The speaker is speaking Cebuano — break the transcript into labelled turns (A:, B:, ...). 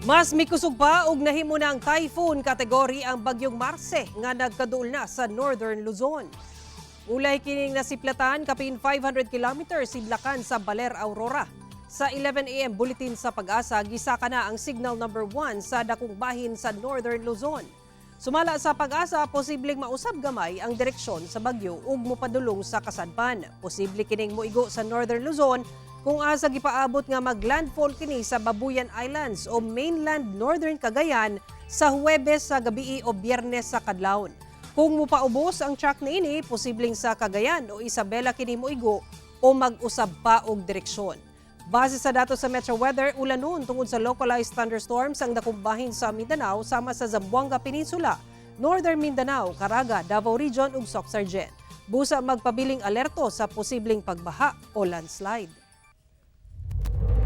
A: Mas mikusog pa og nahimo na ang typhoon category ang bagyong Marce nga nagkaduol na sa Northern Luzon. Ulay kining nasiplatan kapin 500 kilometers sidlakan sa Baler, Aurora. Sa 11 a.m. bulletin sa Pag-asa, gisaka na ang signal number 1 sa dakong bahin sa Northern Luzon. Sumala sa Pag-asa, posibleng mausab gamay ang direksyon sa bagyo ug mopadulong sa kasadpan. Posible kining moigo sa Northern Luzon kung asa gipaabot nga maglandfall kini sa Babuyan Islands o mainland Northern Cagayan sa Huwebes sa gabii o Biyernes sa kadlawon. Kung mupaubos ang track niini, posibleng sa Cagayan o Isabela kini moigo o mag-usab pa og direksyon. Base sa datos sa Metro Weather, ulanon tungod sa localized thunderstorms ang dakong bahin sa Mindanao sama sa Zamboanga Peninsula, Northern Mindanao, Caraga, Davao Region ug Soccsksargen. Busa magpabiling alerto sa posibleng pagbaha o landslide.